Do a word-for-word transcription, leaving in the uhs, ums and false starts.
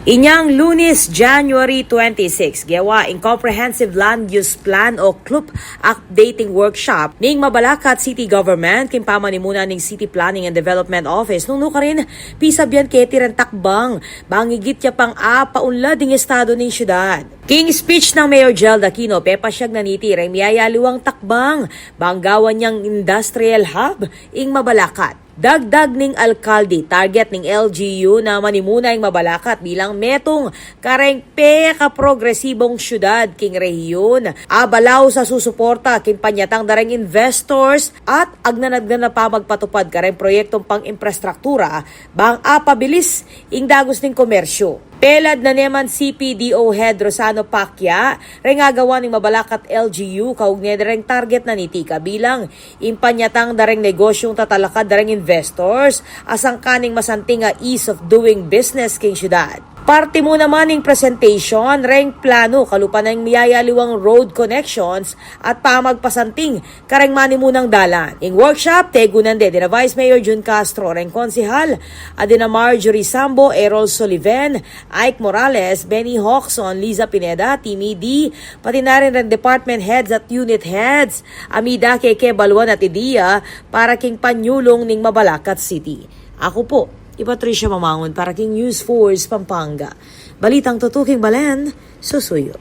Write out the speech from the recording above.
Inyang Lunes, January twenty-six, gewa ing Comprehensive Land Use Plan o CLUP Updating Workshop ning Mabalacat City Government king pamanimuna ning City Planning and Development Office nung nukarin pisabyan keti reng takbang bang igit ya pang apaunlad ing estado ning syudad. King speech nang Mayor Gel Aquino, pepasyag na niti reng miyayaliwang takbang bang gawan yang industrial hub ing Mabalacat. Dagdag ning alkalde, target ning L G U na manimuna ing Mabalacat bilang metung kareng pekaprogresibong syudad king rehiyun. Abalaw sa susuporta king panyatang dareng investors at agnanagnan na pamagpatupad kareng proyektong pang-imprastruktura bang apabilis ing dagus ning komersyu. Pelad na neman C P D O Head Rosano Pakia reng agawan ning Mabalacat L G U kaugne dareng target na niti kabilang ing panyatang dareng negosyung tatalakad dareng investors, a sangkan ning masanting a ease of doing business king syudad. Parti mu naman ning presentation reng planu kalupa nang miyayaliwang road connections at pamagpasanting kareng manimunang dalan. Ing workshop tegunan de dina Vice Mayor Jun Castro, reng konsehal a dina Marjorie Sambo, Errol Soliven, Ike Morales, Benny Hawkson, Liza Pineda, Timmy D, pati na rin reng department heads at unit heads a midake kebaluan at ideya para king panyulung ning Mabalacat City. Aku pu i Patricia Mamangun para king News Force Pampanga. Balitang tutuking balen, susuyu.